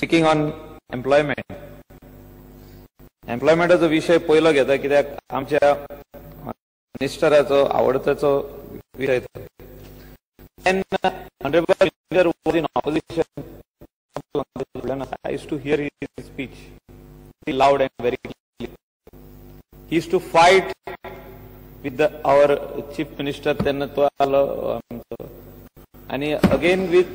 Speaking on employment. एम्प्लॉयमेंटाचो विशय पयलो घेता कित्याक आमच्या मिनिस्टराचो आवडताचो विशय तो. And honorable minister was in opposition, I used to hear his speech very loud and very clear. He used to fight with our chief minister तेन्ना तो आलो आमचो, आनी again with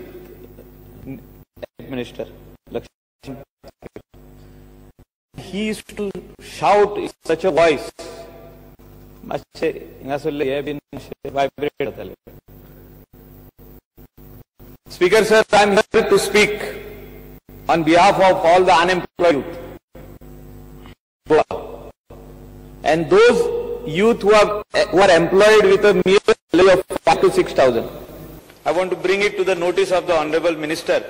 minister Laxman. He used to shout in such a voice, मातशे हिंगासरले हे बीन vibrate जाताले. Speaker sir, I am here to speak on behalf of all the unemployed youth and those youth who are employed with a mere salary of 5 to 6,000. I want to bring it to the notice of the Honorable Minister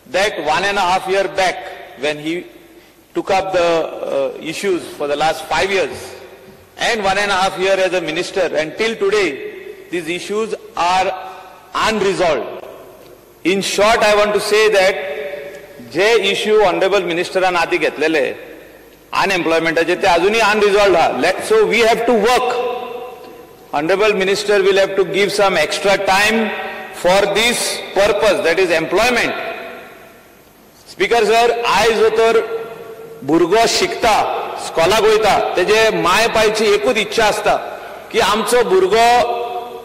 that 1.5 year back, when he took up the issues for the last 5 years and 1.5 year as a minister, and till today these issues are unresolved. In short, I want to say that J issue Honorable Ministeran आदी घेतलेले अनएम्प्लॉयमेंटाचे ते अजूनही अनरिझॉल्ड हा. So we have to work. Honorable Minister will have to give some extra time for this purpose, that is employment. Speaker sir, आयज तर भुरगो शिकता, स्कॉलाक वयता, तेजे माय पायची एकूच इच्छा आसता की आमचो भुरगो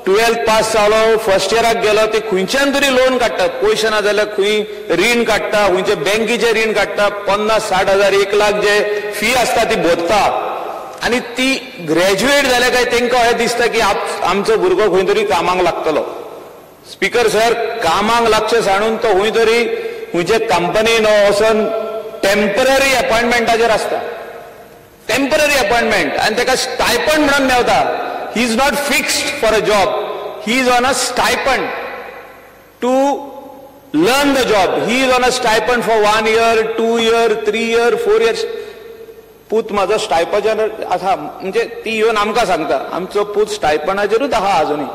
12th पास जालो, फर्स्ट इयराक गेलो, ते खंयच्यान तरी लोन काडटात, पयशे ना जाल्यार खंय रीण काडटा, खंयचे बँकेचे रीण काडटा, 50-60 हजार 1 लाख जे फी आसता ती भरता, आनी ती ग्रॅज्युएट जाल्या काय तांकां अशें दिसता की आमचो भुरगो खंय तरी कामाक लागतलो. स्पीकर सर, कामाक लागचें सांडून तो खंय तरी खंयचे कंपनीन वचून टेम्पररी अपॉयंटमेंटाचेर आसता, टेम्पररी अपॉयंटमेंट, आनी ताका स्टायपंड म्हणून मेवता. He is not fixed for a job. He is on a stipend to learn the job. He is on a stipend for 1 year, 2 year, 3 year, 4 years. पूत म्हाजो स्टायपंडाचेर आसा, म्हणजे ती येवन आमकां सांगता आमचो पूत स्टायपंडाचेरूच आहा अजुनूय.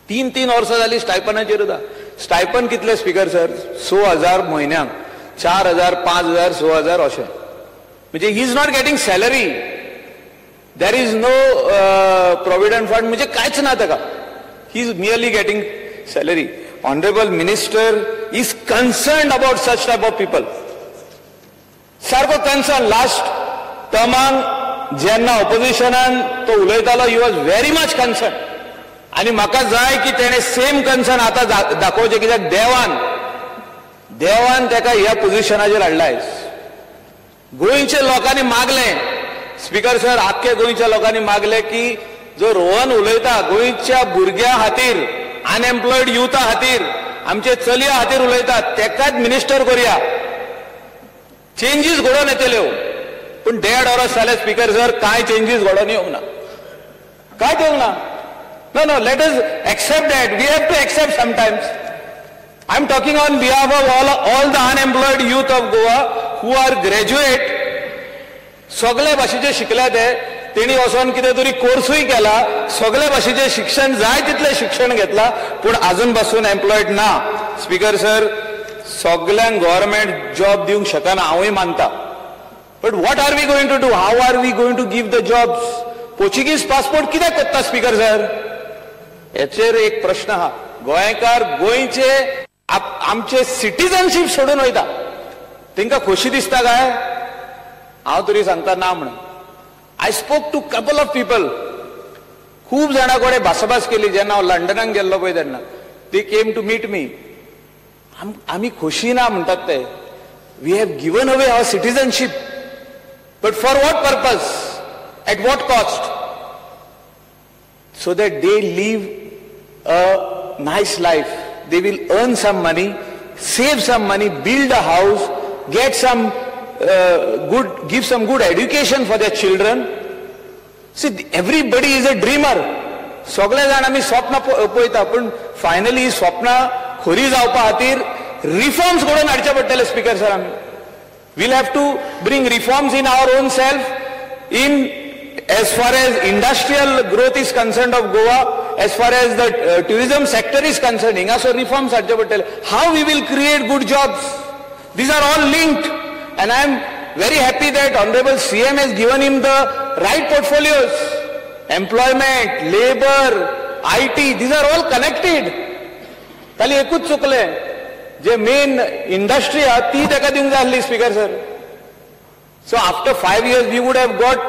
3-3 वर्सां जाली स्टायपंडाचेरूच आहा. स्टायपंड कितले स्पीकर सर? 6,000 म्हयन्याक, 4,000, 5,000, 6,000 अशें. म्हणजे he is not getting salary. There is no provident fund, म्हणजे कांयच ना ताका. He is merely getting salary. Honorable Minister is concerned about such type of people. सारको कन्सर्न. लास्ट टर्मांक जेन्ना ऑपोजिशनान तो उलयतालो, he was very much concern. आनी म्हाका जाय की तेणें सेम कन्सर्न आतां दाखोवचें, कित्याक देवान ताका ह्या पोजिशनाचेर हाडला. गोंयच्या लोकांनी मागलें स्पीकर सर, आख्खे गोंयच्या लोकांनी मागले की जो रोहन उलयता गोंयच्या भुरग्यां खातीर, अनएम्प्लॉयड युथा खातीर, आमचे चलया खातीर उलयता, तेकाच मिनिस्टर करुया, चेंजीस घडोवन येतल्यो. पूण 1.5 वर्स जालें स्पीकर सर, कांय चेंजीस घडोवन येवंक ना, कांयच येवंक ना. No no, let us accept that. We have to accept sometimes. I am talking on behalf of all the unemployed youth of Goa who are graduate. सगळे भाशेचे शिकले ते, तेणी वचोन कितें तरी कोर्सूय केला, सगळे भाशेचें शिक्षण जाय तितलें शिक्षण घेतला, पूण आजून पासून एम्प्लॉयड ना. स्पीकर सर, सगल्यांक गव्हर्मेंट जॉब दिवंक शकना, हांवूय मानता, but what are we going to do? How are we going to give the jobs? Portuguese passport कित्याक कोत्ता स्पीकर सर? हेचेर एक प्रश्न आहा. गोंयकार गोंयचे आमचे सिटीजनशीप सोडून वयता, तांकां खोशी दिसता काय? हांव तरी सांगता ना म्हणून. I spoke to couple of people, खूब जाणां कडेन भासाभास केली जेन्ना हांव लंडनाक गेल्लो पळय तेन्ना. They came to meet me. आमी खोशी ना म्हणटात ते. We have given away our citizenship, but for what purpose, at what cost? So that they live a nice life, they will earn some money, save some money, build a house, get some good, give some good education for their children. See, everybody is a dreamer. सगळे जाण आमी स्वप्न पळयता, पूण finally स्वप्नां खरी जावपा खातीर reforms घडोवन हाडचे पडटले स्पीकर सर. आमी we'll have to bring reforms in our own self, in as far as industrial growth is concerned of Goa, as far as the tourism sector is concerned. हिंगासर reforms हाडचे पडटले. How we will create good jobs? These are all linked and I am very happy that honourable CM has given him the right portfolios. Employment, labour, IT, these are all connected. खाली एकूच चुकलें, जे main industry आहा ती ताका दिवंक जाय आसली speaker sir. So after 5 years we would have got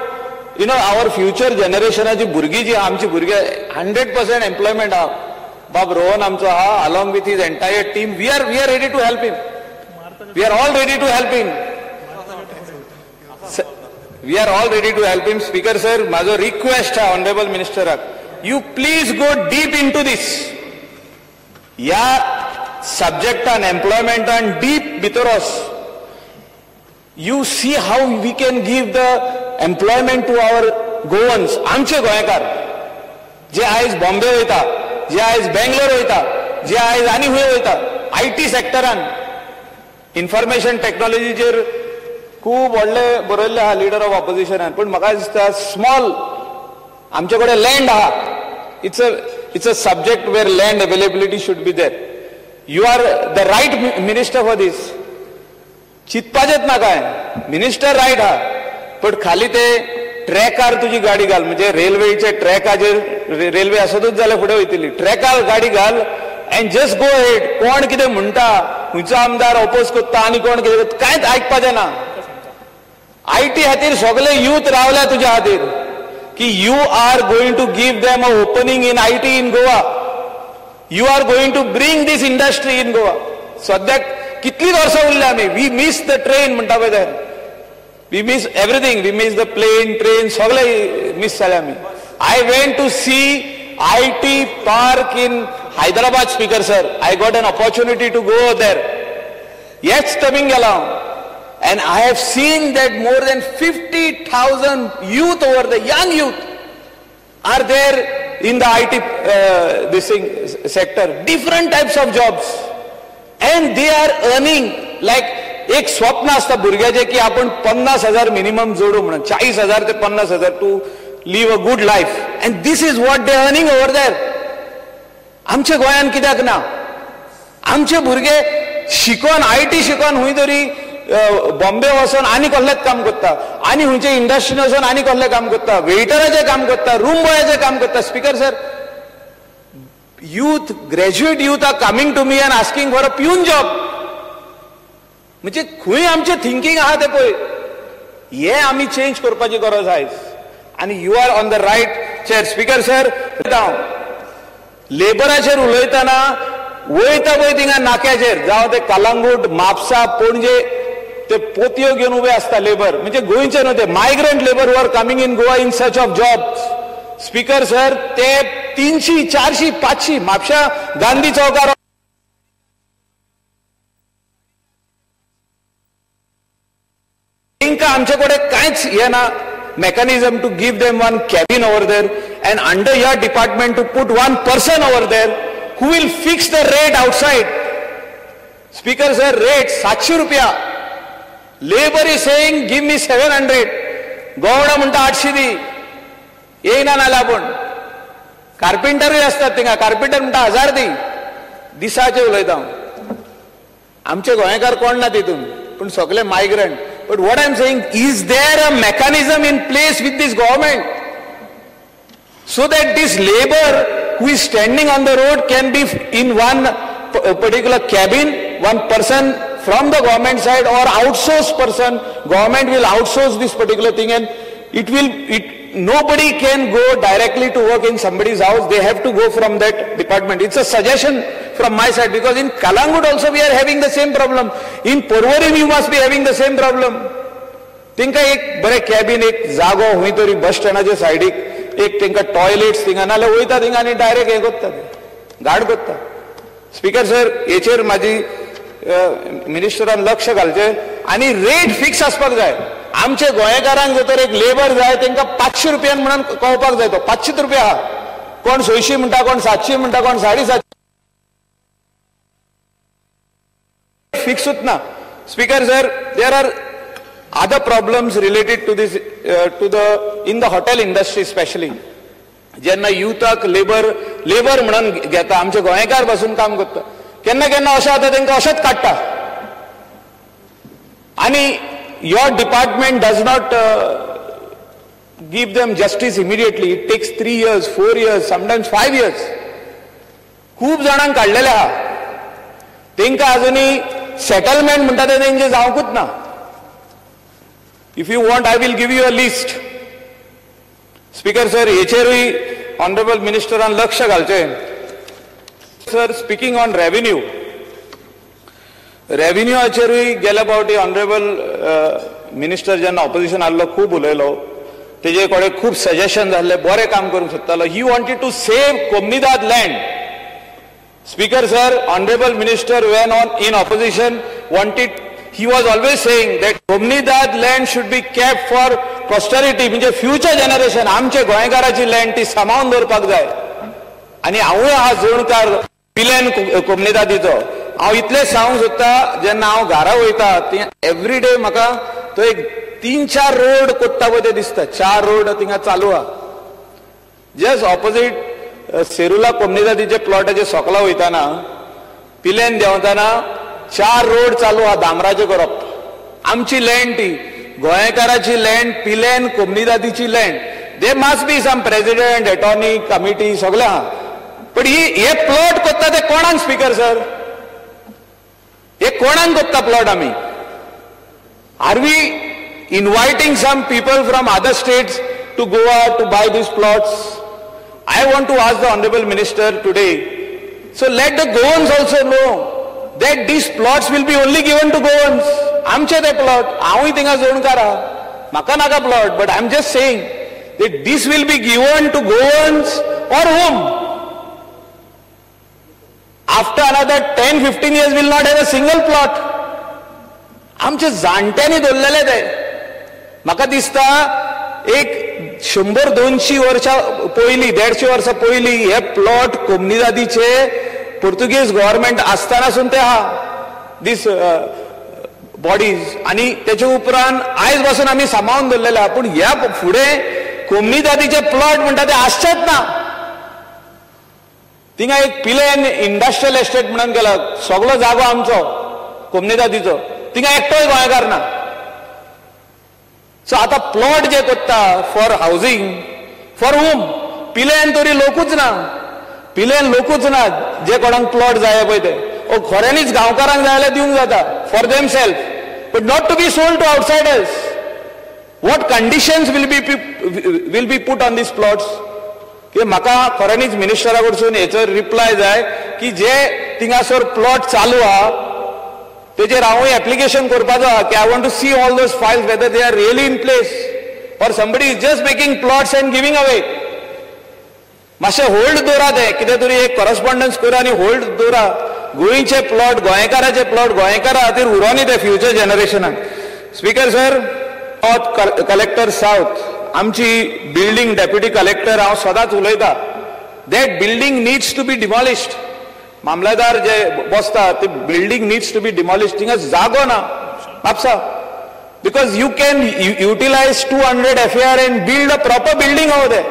you know our future जनरेशनाची भुरगीं जी आमची भुरगे 100% एम्प्लॉयमेंट आहा. बाब रोहन आमचो आहा along with his entire team, we are ready to help him. We are all ready to help him. We are all ready to help him. Speaker sir, म्हाजो request आहा honourable मिनिस्टराक, you please go deep into this. ह्या सब्जेक्टान एम्प्लॉयमेंटान deep भितर वच. You see how we can give the employment to our Goans. आमचे गोंयकार जे आयज बॉम्बे वयता, जे आयज बेंगलोर वयता, जे आयज आनी खंय वयता, IT सेक्टरान इन्फॉर्मेशन टॅक्नॉलॉजीचेर खूब व्हडले बरयल्ले आहा लिडर ऑफ ऑपोजिशनान, पूण म्हाका दिसता स्मॉल आमचे कडेन लँड आहा. It's a subject where land availability should be there. You are the right minister for this. चिंतपाचेच ना काय, मिनिस्टर रायट आहा, पण खाली ते ट्रॅकार तुजी गाडी घाल, म्हणजे रेल्वेचे ट्रॅकाचेर रेल्वे आसतूच जाल्यार फुडें वयतली, ट्रॅकार गाडी घाल एंड जस्ट गो हेड. कोण कितें म्हणटा, खंयचो आमदार ओपोज करता आनी कोण कितें करता, कांयच आयकपाचें ना. IT खातीर सगळे यूथ रावल्या तुज्या खातीर की you are going to give them a opening in IT in Goa, you are going to bring this industry in Goa. सद्याक कितलीं वर्सां उरल्या आमी, we miss the train म्हणटा पळय ते, we miss everything, we miss the plane, train, सगळे मीस जाले आमी. I went to see IT park in Hyderabad speaker sir. I got an opportunity to go there. हेच टर्मींग गेला हांव and I have seen that more than 50,000 youth over the young youth are there in the IT this thing sector, different types of jobs, and they are earning like एक स्वप्न आसता भुरग्याचें की आपण 50,000 minimum जोडू म्हणून, 40,000 ते 50,000 to live a good life, and this is what they earning over there. आमच्या गोंयांत कित्याक ना? आमचे भुरगे शिकोन IT शिकोन खंय तरी बॉम्बे वचोन आनी कसलेंच काम करता, आनी खंयचे इंडस्ट्रीन वचोन आनी कसलें काम करता, वेटराचें काम करता, रूम बॉयाचें काम करता. Speaker sir, youth, graduate youth are coming to me and asking for a peon job. म्हणजे खंय आमचें थिंकींग आहा तें पळय. हें आमी चेंज करपाची गरज आयज आनी you are on the right chair. Speaker sir, हांव लेबराचेर उलयतना वयता पळय थिंगा नाक्याचेर, जावं ते कलंगूट, म्हापसा, पणजे, ते पोतयो घेवन उबे आसता लेबर, म्हणजे गोंयचे न्हू ते migrant labour who are coming in Goa in search of jobs. Speaker sir, ते 300, 400, 500 म्हापशा गांधी चौकार तांकां आमचे कडेन कांयच हें ना mechanism to give them one cabin over there and under your department to put one person over there who will fix the rate outside. Speaker sir, rate 700 रुपया, labour is saying give me 700, गवडा म्हणटा 800 दी, येयना नाल्यार आपूण. कार्पेंटरूय आसतात थिंगा, carpenter म्हणटा 1000 दी, दिसाचे उलयता हांव. आमचे गोंयकार कोण ना तितून, पूण सगळे migrant. But what I am saying, is there a mechanism in place with this government so that this labour who is standing on the road can be in one particular cabin, one person from the government side or outsourced person, government will outsource this particular thing and it will, nobody can go directly to work in somebody's house, they have to go from that department. It's a suggestion from my side, because in Kalangut also we are having the same problem, in Porvorim you must be having the same problem. तेंका एक बरें cabin, एक जागो खंय तरी बस स्टँडाच्या सायडीक एक तेंका टॉयलेट्स थिंगा, नाल्यार वयता थिंगा आनी डायरेक्ट हें करता, गाड करता. स्पीकर सर, हेचेर म्हाजी मिनिस्टरान लक्ष घालचें आनी रेट फिक्स आसपाक जाय. आमचे गोंयकारांक जर तर एक लेबर जाय तेंकां 500 रुपयान म्हणून कळपाक जाय, तो 500 रुपया आहा, कोण 600 म्हणटा, कोण 700 म्हणटा, कोण 750, फिक्सूच ना. Speaker sir, there are other problems related to this, to the in the hotel industry specially. जेन्ना युथाक लेबर म्हणून घेता, आमचे गोंयकार बसून काम करता, केन्ना केन्ना अशें जाता तेंकां अशेंच काडटा. आनी your department does not give them justice immediately. It takes 3 years, 4 years, sometimes 5 years. खूब जाणांक काडलेले आहा, तांकां अजुनूय सेटलमेंट म्हणटा तें तेंचें जावंकूच ना. If you want I will give you a list. Speaker sir, हेचेरूय honourable मिनिस्टरान लक्ष घालचें. सर, स्पिकींग ऑन रेव्हेन्यू, रेव्हेन्यूचेरूय गेल्या फावटी ऑनरेबल मिनिस्टर जेन्ना ऑपोजिशन आहलो खूब उलयलो, तेजे कडेन खूब सजेशन जाल्ले, बरें काम करूंक सोदतालो. He wanted to save Comunidade land. Speaker sir, honourable minister when on in opposition wanted, he was always saying that Comunidade land should be kept for posterity, म्हणजे फ्युचर जनरेशन. आमचे गोंयकाराची लँड ती सांबाळून दवरपाक जाय. आनी हांवूय आहा जोणकार पिलेन कोमनिदादीचो. हांव इतलें सांगूंक सोदता, जेन्ना हांव घरा वयता ती एवरी डे म्हाका तो एक 3-4 रोड कोत्ता पळय ते दिसता. 4 रोड थिंगा चालू आहा. जस्ट ऑपोजीट सेरुला कोमनिदादीचे प्लॉटाचे सोकला वयताना पिलेन देंवताना 4 रोड चालू आहा डांबराचे करप. आमची लँड ती गोंयकाराची land, Pilerne कोमनिदादीची land. They must be some president, attorney, committee सगळें आहा. पण ही हे प्लॉट कोत्ता ते कोणाक स्पीकर सर? हे कोणाक कोत्ता प्लॉट आमी? Are we inviting some people from other states to Goa to buy these plots? I want to ask the honourable minister today, so let the Goans also know that these plots will be only given to Goans. आमचे ते plot, हांवूय थिंगा जोणकार आहा, म्हाका नाका plot, but I am just saying that this will be given to Goans or whom? After another 10-15 years will not have a single plot. आमचे जाणट्यांनी दवरलेले ते. म्हाका दिसता एक 100-200 वर्सां पयलीं, 150 वर्सां पयलीं हे प्लॉट कोमनिदादीचे पुर्तुगेज गव्हर्मेंट आसतनासून ते आहा दीस बॉडीज. आनी तेचे उपरांत आयज पासून आमी सांबाळून दवरलेले आहा. पूण ह्या फुडें कोमनिदादीचे प्लॉट म्हणटा ते आसचेच ना. थिंगा एक पिलेन इंडस्ट्रियल एस्टेट म्हणून केला, सगळो जागो आमचो कोमनिदादीचो, थिंगा एकटोय गोंयकार ना. सो आतां प्लॉट जे कोत्ता फॉर हावजींग फॉर हुम? पिलेन तरी लोकूच ना, पिलेन लोकूच ना जे कोणाक प्लॉट जाय पळय ते. ओ खऱ्यांनीच गांवकारांक जाय जाल्यार दिवंक जाता for them self, but not to be sold to outsiders. What conditions will be put on these plots? की म्हाका खऱ्यांनीच मिनिस्टरा कडसून हेचो रिप्लाय जाय की जे थिंगासर प्लॉट चालू आहा तेजेर हांवूय एप्लिकेशन करपाचो आहा की I want to see all those files whether they are really in place or somebody is just making plots and giving away. मातशें होल्ड दवरा, ते कितें तरी एक कॉरस्पॉन्डन्स करा आनी होल्ड दवरा. गोंयचे प्लॉट, गोंयकाराचे प्लॉट गोंयकारा खातीर उरोनी ते फ्युचर जनरेशनाक. Speaker sir, north collector south आमची बिल्डींग डेप्युटी कलेक्टर हांव सदांच उलयता, that building needs to be demolished. मामलेदार जे बसता ते building needs to be demolished. थिंगा जागो ना Mapusa, because you can utilise 200 FAR and build a proper building over there.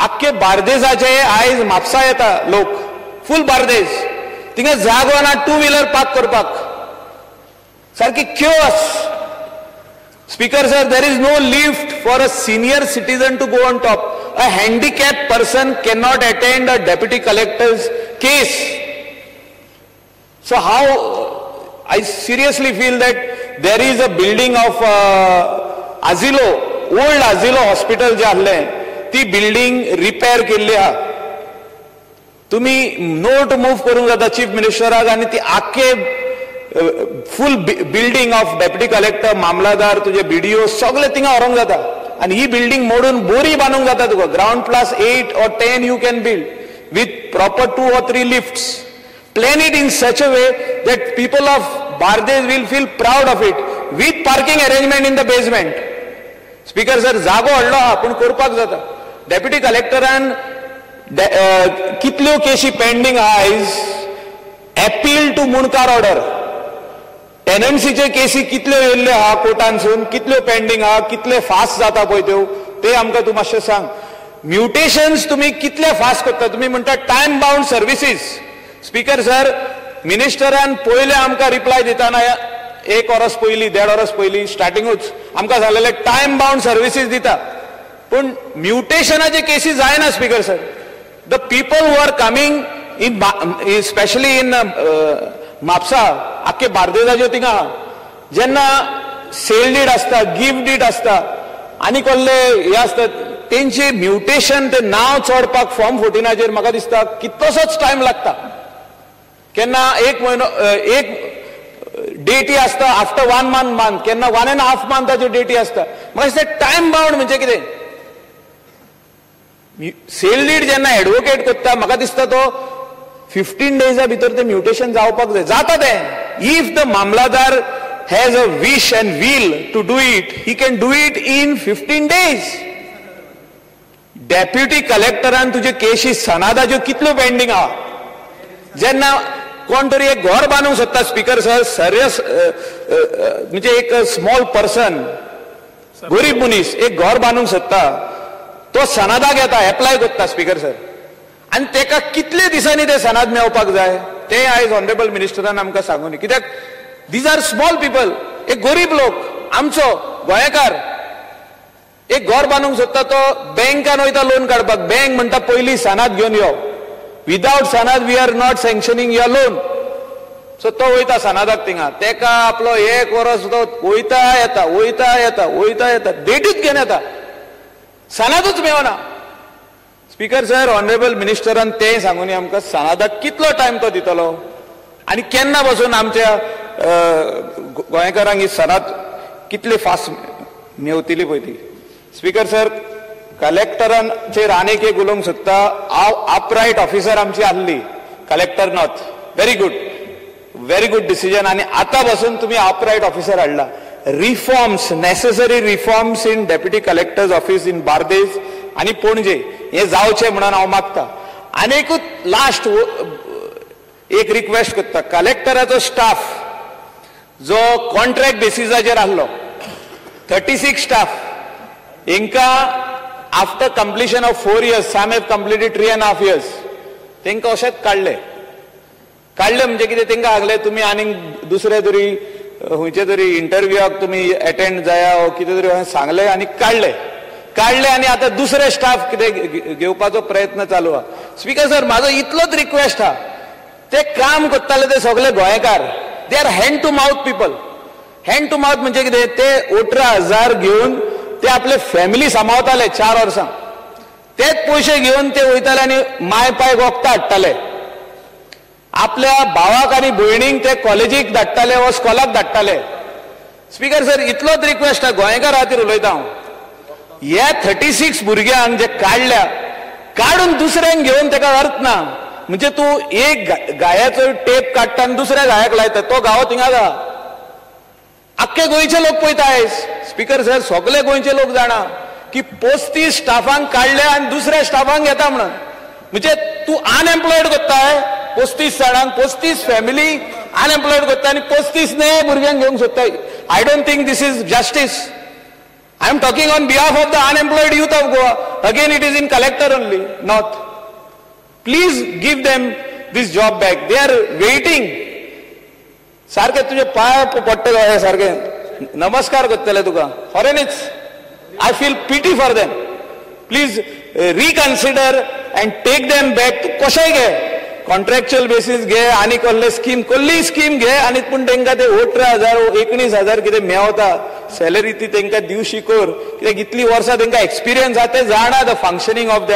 आख्खे बार्देसाचे आयज म्हापसा येता लोक, फूल बार्देस, थिंगा जागो ना 2 व्हिलर पार्क करपाक, सारकी chaos. Speaker sir, there is no lift for a senior citizen to go on top. A handicapped person cannot attend a deputy collector's case. So how, I seriously feel that there is a building of Azilo, old Azilo hospital जे आहलें ती building repair केल्ली आहा. तुमी note move करूंक जाता chief मिनिस्टराक आनी ती आख्खे full building of deputy collector, मामलादार, तुजे बीडीओ सगळे थिंगा व्हरूंक जाता. आनी ही बिल्डींग मोडून बोरी बांदूंक जाता तुका. Ground plus 8 or 10 you can build with proper 2 or 3 lifts. Plan it in such a way that people of Bardez will feel proud of it with parking arrangement in the basement. Speaker sir, जागो व्हडलो आहा पूण करपाक जाता. Deputy कलेक्टरान कितल्यो केशी pending आहा आयज, अपील टू मुणकार ऑर्डर, टेनन्सीचे केसी कितल्यो येयल्ल्यो आहा कोर्टानसून, कितल्यो पेंडींग आहा, कितले फास्ट जाता पळय त्यो, ते आमकां तूं मातशें सांग. म्युटेशन्स तुमी कितले फास्ट करता? तुमी म्हणटा time bound services. Speaker sir, मिनिस्टरान पयले आमकां रिप्लाय दितना एक वरस पयलीं, देड वरस पयलीं स्टार्टिंगूच आमकां सांगलेलें टायम बाउंड सर्विसीस दिता, पूण म्युटेशनाचे केसी जायना speaker sir. The people who are coming in specially in Mapusa, आख्खे बार्देजाच्यो थिंगा जेन्ना सेल did आसता, गिफ्ट did आसता आनी कसले हे आसता, तेंचे म्युटेशन ते नांव चडपाक फॉर्म 14चेर म्हाका दिसता कितलोसोच टायम लागता. केन्ना एक म्हयनो एक डेटी आसता, आफ्टर 1 मंथ, केन्ना 1.5 मंथाच्यो डेटी आसता. म्हाका दिसता टायम बाउंड म्हणजे कितें, सेल did जेन्ना एडवोकेट करता म्हाका दिसता तो 15 डेजा भितर ते म्युटेशन जावपाक जाय. जाता तें if the mamlatdar has a wish and will to do it, he can do it in 15 days. Deputy कलेक्टरान तुजे केशी सनादाच्यो कितल्यो पेंडींग आहा. जेन्ना कोण तरी एक घर बांदूंक सोदता स्पीकर सर, सरियस म्हणजे एक स्मॉल पर्सन, गरीब मनीस एक घर बांदूंक सोदता, तो सनादाक येता, एप्लाय करता स्पीकर सर, आनी तेका कितले दिसांनी ते सनाद मेळपाक जाय तें आयज ऑनरेबल मिनिस्टरान आमकां सांगूनी. कित्याक these are small people, एक गरीब लोक, आमचो गोंयकार एक घर बांदूंक सोदता, तो बँकान वयता लोन काडपाक, बँक म्हणटा पयलीं सनाद घेवन यो, विदावट Sanand we are not sanctioning your loan. So तो वयता सनादाक थिंगा, तेका आपलो एक वरस तो वयता येता, वयता येता, वयता येता, डेटूच घेवन येता, सनादूच मेळना. स्पीकर सर, ऑनरेबल मिनिस्टरान तें सांगूनी आमकां सनादाक कितलो टायम तो दितलो आनी केन्ना बसून आमच्या गोंयकारांक ही सनाद कितली फास्ट मेवतली पळय ती. स्पीकर सर, कलेक्टरांचेर आनीक एक उलोवंक सोदता. हांव अपरायट ऑफिसर आमची आहली collector north, very good, very good decision. आनी आतां बसून तुमी अपरायट ऑफिसर हाडला. Reforms, necessary reforms in deputy collector's office in Bardez आनी पणजे हे जावचें म्हणून हांव मागता. आनी एकूच लास्ट एक रिक्वेस्ट करता, कलेक्टराचो स्टाफ जो कॉन्ट्रॅक्ट बेसिसाचेर आहलो 36 स्टाफ, हेंकां after completion of 4 years, some have completed 3.5 years, तेंकां अशेंच काडले. काडले म्हणजे कितें, तेंकां सांगलें तुमी आनीक दुसरे तरी खंयचे तरी इंटरव्यूआक तुमी एटेंड जाया वो कितें तरी सांगलें आनी काडले. काडले आनी आतां दुसरे स्टाफ कितें घेवपाचो प्रयत्न चालू आहा. स्पीकर सर, म्हाजो इतलोच रिक्वेस्ट आहा, ते काम करताले ते सगळे गोंयकार, they are hand to mouth people. Hand to mouth म्हणजे कितें, ते 18,000 घेवन ते आपले फॅमिली सांबाळताले 4 वर्सां, तेच पयशे घेवन ते वयताले आनी माय पाय वखदां हाडटाले, आपल्या भावाक आनी भयणींक ते कॉलेजीक धाडटाले वा स्कॉलाक धाडटाले. स्पीकर सर, इतलोच रिक्वेस्ट आहा, गोंयकार खातीर उलयता हांव, हे 36 भुरग्यांक जे काडल्या, काडून दुसऱ्यांक घेवन तेका अर्थ ना. म्हणजे तूं एक गायाचो टेप काडटा आनी दुसऱ्या गायाक लायता, तो गांव थिंगा गा आख्खे गोंयचे लोक पळयता आयज. स्पीकर सर, सगळे गोंयचे लोक जाणा की 35 स्टाफांक काडले आनी दुसऱ्या स्टाफांक घेता म्हणून. म्हणजे तूं अनएम्प्लॉयड करताय 35 जाणांक, 35 फॅमिली अनएम्प्लॉयड करता आनी 35 ने भुरग्यांक घेवंक सोदताय. I don't think this is justice. I am talking on behalf of the unemployed youth of Goa. Again it is in collector only, north. Please give them this job back, they are waiting. सारखे तुजे पांय पडटले, सारखे नमस्कार करतले तुका, खऱ्यांनीच. I feel pity for them. Please reconsider and take them back. तूं कशेंय घे, कॉन्ट्रॅक्च्युअल बेसीस घे आनी कसले स्कीम, कसलीय स्कीम घे आनी पूण तेंकां ते 18,000 19,000 कितें मेवता सॅलरी ती तेंकां दिवशी कर. कित्याक इतलीं वर्सां तेंकां एक्सपिरियन्स आहा, ते जाणा the functioning of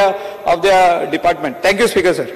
the department. Thank you speaker sir.